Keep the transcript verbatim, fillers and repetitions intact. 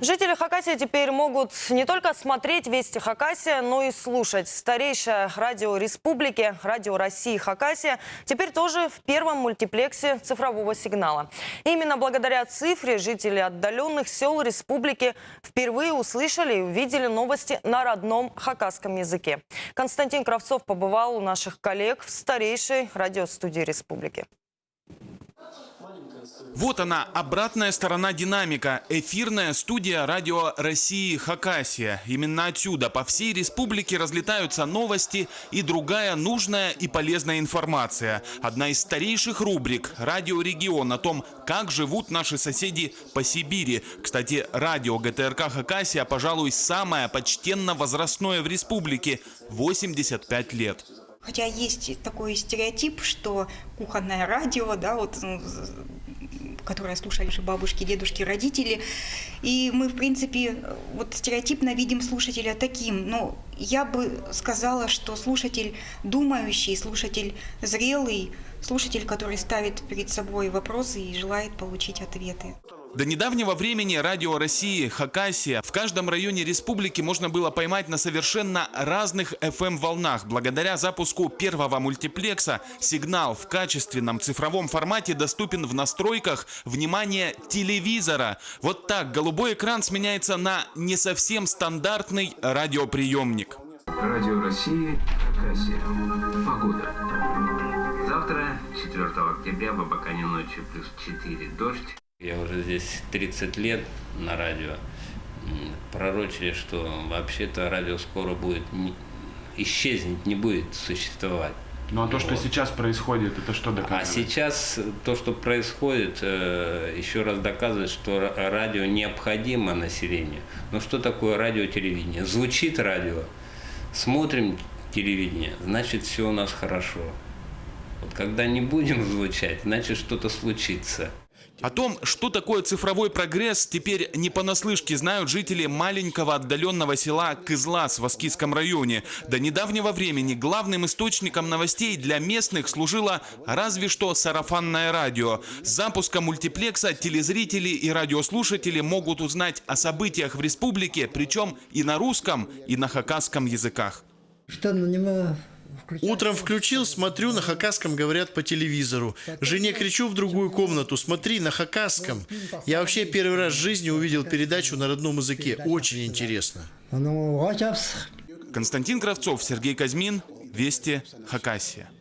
Жители Хакасии теперь могут не только смотреть Вести Хакасия, но и слушать старейшее радио республики, Радио России Хакасия, теперь тоже в первом мультиплексе цифрового сигнала. Именно благодаря цифре жители отдаленных сел республики впервые услышали и увидели новости на родном хакасском языке. Константин Кравцов побывал у наших коллег в старейшей радиостудии республики. Вот она, обратная сторона динамика. Эфирная студия Радио России Хакасия. Именно отсюда по всей республике разлетаются новости и другая нужная и полезная информация. Одна из старейших рубрик «Радио Регион» о том, как живут наши соседи по Сибири. Кстати, радио Г Т Р К Хакасия, пожалуй, самое почтенно возрастное в республике. Восемьдесят пять лет. Хотя есть такой стереотип, что кухонное радио, да, вот, ну, з- которое слушали наши бабушки, дедушки, родители. И мы, в принципе, вот стереотипно видим слушателя таким. Но я бы сказала, что слушатель думающий, слушатель зрелый, слушатель, который ставит перед собой вопросы и желает получить ответы. До недавнего времени Радио России Хакасия в каждом районе республики можно было поймать на совершенно разных F M волнах. Благодаря запуску первого мультиплекса сигнал в качественном цифровом формате доступен в настройках, внимание, телевизора. Вот так голубой экран сменяется на не совсем стандартный радиоприемник. Радио России, Хакасия. Погода. Завтра, четвёртого октября, в Абакане ночью плюс четыре, дождь. Я уже здесь тридцать лет на радио. М, Пророчили, что вообще-то радио скоро будет, не- исчезнет, не будет существовать. Ну а то, что Вот. сейчас происходит, это что А доказывает? Сейчас то, что происходит, э, еще раз доказывает, что ра- радио необходимо населению. Но что такое радио, телевидение? Звучит радио, смотрим телевидение, значит, все у нас хорошо. Вот когда не будем звучать, значит, что-то случится. О том, что такое цифровой прогресс, теперь не понаслышке знают жители маленького отдаленного села Кызлас в Аскизском районе. До недавнего времени главным источником новостей для местных служило разве что сарафанное радио. С запуском мультиплекса телезрители и радиослушатели могут узнать о событиях в республике, причем и на русском, и на хакасском языках. Что, ну, не мо- включать? Утром включил, смотрю, на хакасском говорят по телевизору. Жене кричу в другую комнату: «Смотри, на хакасском!» Я вообще первый раз в жизни увидел передачу на родном языке. Очень интересно. Ну, вот сейчас. Константин Кравцов, Сергей Козьмин, Вести, Хакасия.